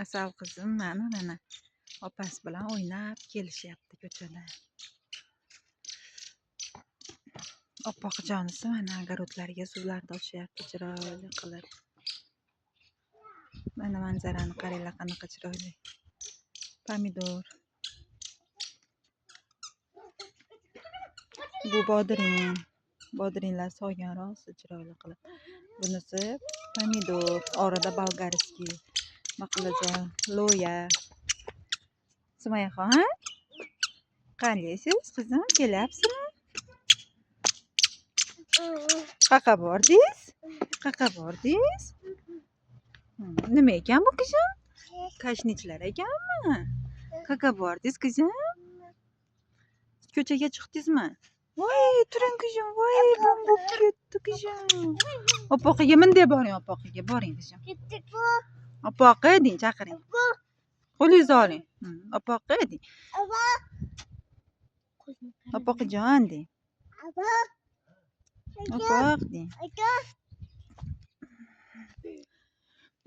Asal qizim mani mana opasi bilan o'ynab kelishyapti ko'chada. Oppoq jonisi mana огородlarga suvlarni ochyapti chiroyli qilib. Mana manzarani qaranglar qanaqa chiroyli. Pomidor. Bu bodring. Bodringlar solgan rosa chiroyli qilib. Bunisi pomidor, orada bolgarskiy, baqlajon, lo'ya. Sumayaxon, qalaysiz qizim? Kelyapsizmi? Qayoqqa bordingiz? Qayoqqa bordingiz? Nima ekan bu qizim? Kashnichlar ekanmi? Qayoqqa bordingiz qizim? Ko'chaga chiqdingizmi? Voy, turing qizim, voy, bum bo'lib ketdi qizim. Opoqiga bunday boring, opoqiga boring qizim. Opoqi deng, chaqiring. Qo'lingizni oling. Opoqi deng. Opoqijon deng. Opoq deng.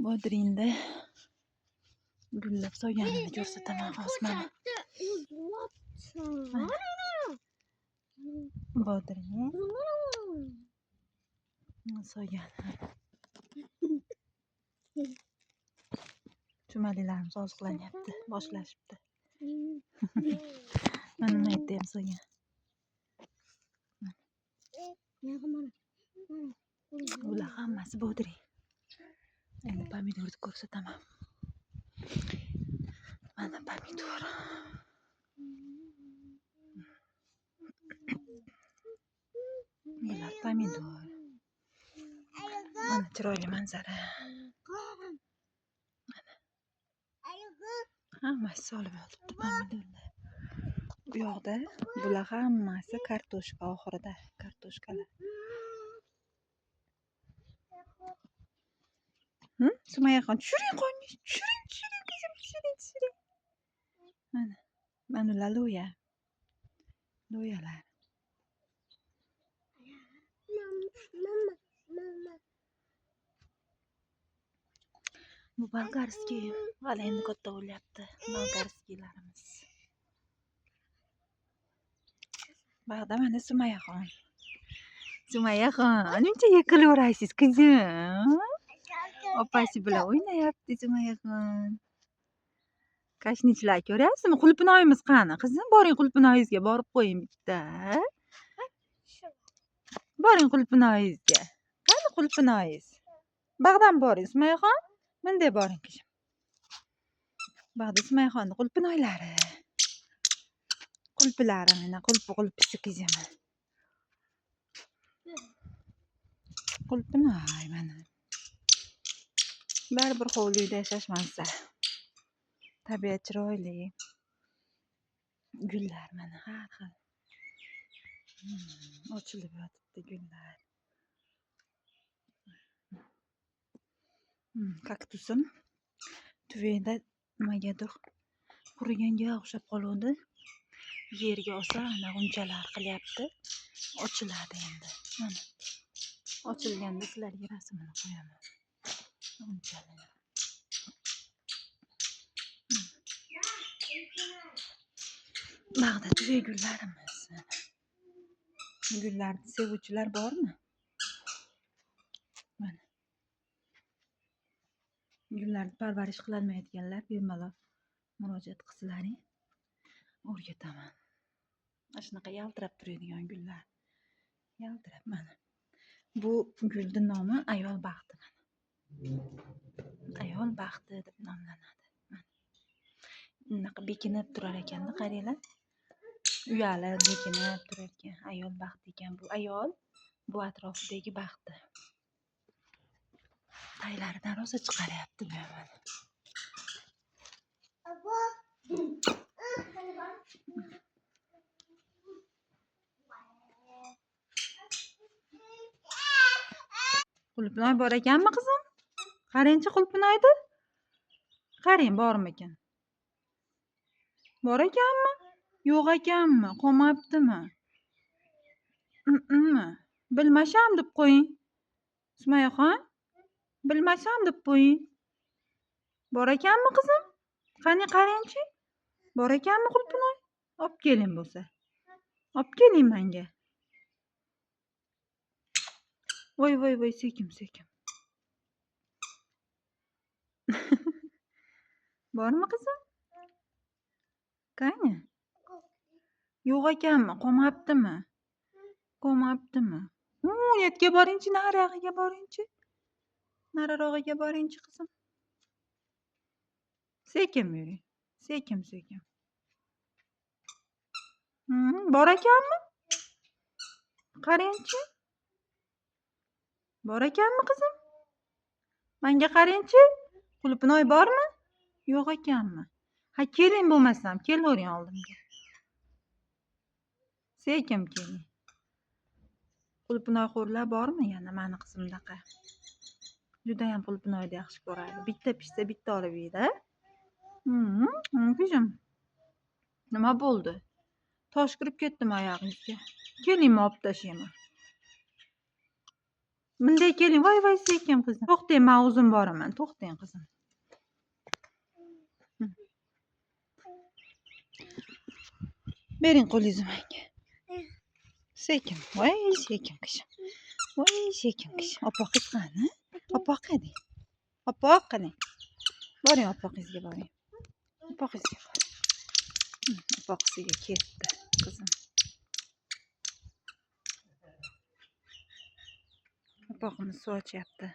Bodringda gullab solganini ko'rsataman hozir mana. Bodring solgan. Chumalilarimiz oziqlanyapti, boshlashibdi. Mana bu yerda ham solgan. Bular hammasi bodring. Endi pomidorni ko'rsataman. Mana pomidor. Bular pomidor. Mana chiroyli manzara. Mana. Hammasi solib yotibdi pomidorlar. Bu yoqda bular hammasi kartoshka oxirida, kartoshkalar. Sumayaxon, tushiring qo'lni, tushiring, tushiring qizim, tushiring, tushiring. Mana, mana ular lo'ya. Lo'yalar. Bu bolgarskiy, hali endi katta bo'lyapti bolgarskiylarimiz. Bag'da mana Sumayaxon. Sumayaxon, uncha yiqilaverasiz qizim. Opasi bilan o'ynayapti Sumayaxon. Kashnichlar ko'ryapsizmi? Qulpinoyimiz qani? Qizim, boring qulpinoyingizga borib qo'ying bitta. Boring qulpinoyingizga. Qani qulpinoyingiz? Bag'dan boring Sumayaxon. Bunday boring qizim. Bag'da Sumayaxonning qulpinoylari. Qulpilari mana qulpi qulpisi qizim. Qulpinoy mana. Baribir hovli uyda yashash mazza. Tabiat chiroyli. Gullar mana har xil. Ochilib yotibdi gullar. Kaktusim tuvida nimagadir quriganga o'xshab qoluvdi. Yerga olsa ana g'unchalar qilyapti. Ochiladi endi. Mana. Ochilganda sizlarga rasmini qo'yaman. G'unchalar. Bag'da tuvak gullarimiz. Gullarni sevuvchilar bormi? Mana. Gullarni parvarish qilolmayotganlar bemalol murojaat qilsalaring, o'rgataman. Mana shunaqa yaltirab turadigan gullar. Yaltirab mana. Bu gulning nomi ayol baxti mana. Ayol baxti deb nomlanadi. Mana. Bunaqa bekinib turar ekanda, qaranglar. Uyalib bekinib turar ekan. Ayol baxti ekan bu. Ayol bu atrofidagi baxti. Taylaridan rosa chiqaryapti bu mana. Qulpinoy bor ekanmi qizim? Qarangchi qulpinoyni. Qarang bormikan? Bor ekanmi? Yo'q ekanmi? Qolmabdimi? Bilmasham deb qo'ying. Sumayaxon, bilmasam deb qo'ying. Bor ekanmi qizim? Qani qarangchi? Bor ekanmi qulpinoy? Olib keling bo'lsa. Olib keling menga. Voy voy voy, sekin sekin. Bormi qizim? Qani? Yo'q ekanmi? Qolmabdimi? Qolmabdimi? U yerga boringchi, nariyog'iga boringchi. Narirog'iga boringchi qizim. Sekin yuring. Sekin sekin. Bor ekanmi? Qarangchi. Bor ekanmi qizim? Menga qarangchi. Qulupnoy bormi? Yo'q ekanmi? Ha, keling bo'lmasam, kelavering oldimga. Sekin keling. Qulupnoyxo'rlar bormi yana mani qizimdaqa? Judayam qulupnoyni yaxshi ko'radi. Bitta pishsa bitta olib yeydi. Qizim. Nima bo'ldi? Tosh kirib ketdimi oyog'ingizga? Kelingmi, olib tashlayman. Bunday keling. Voy voy, sekin qizim. To'xtang, men o'zim boraman. To'xtang qizim. Bering qo'lingizni menga. Sekin. Voy, sekin qizim. Voy, sekin qizim. Opoqiz qani? Opoq qani? Opoq qani? Boring opoqingizga boring. Opoqingizga boring. Opoqisiga ketdi qizim. Opoqimiz suv ochyapti.